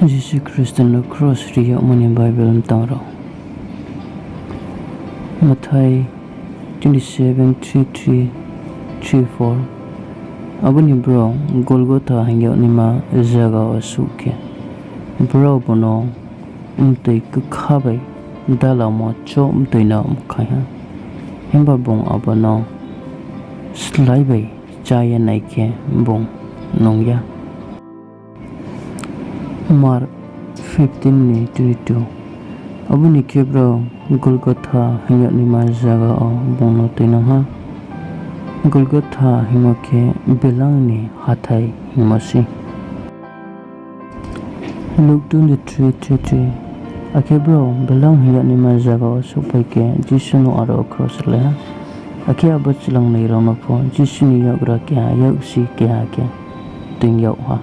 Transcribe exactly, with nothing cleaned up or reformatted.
Jisu Khristo no kros ri yagmo ni Bible mtang rao. Mathai twenty seven, three three, three four. Abo ni brao Golgotha hing yag naima zaga wo suh khe, brao bung no mtoi kkha bai dalamo chouh mtoi no mkhaing ha. Himba bung abo no slái bai chá ye nai khe bung nung ya. Mark fifteen ni twenty two. Abo ni khe brao Golgotha hing yag naima zaga wo bung no tuinang ha. Golgotha hingmo khe Belang ni Hathái hingmo sei. Luke twenty three three three. Akhe brao Belang hing yag naima zaga wo souhphai khe Jisu no aro wo kros rilai ha. Akhe abo chlangnoi rao no pho Jisu ni yakgra keha, yaksi keha khe toing yag ha.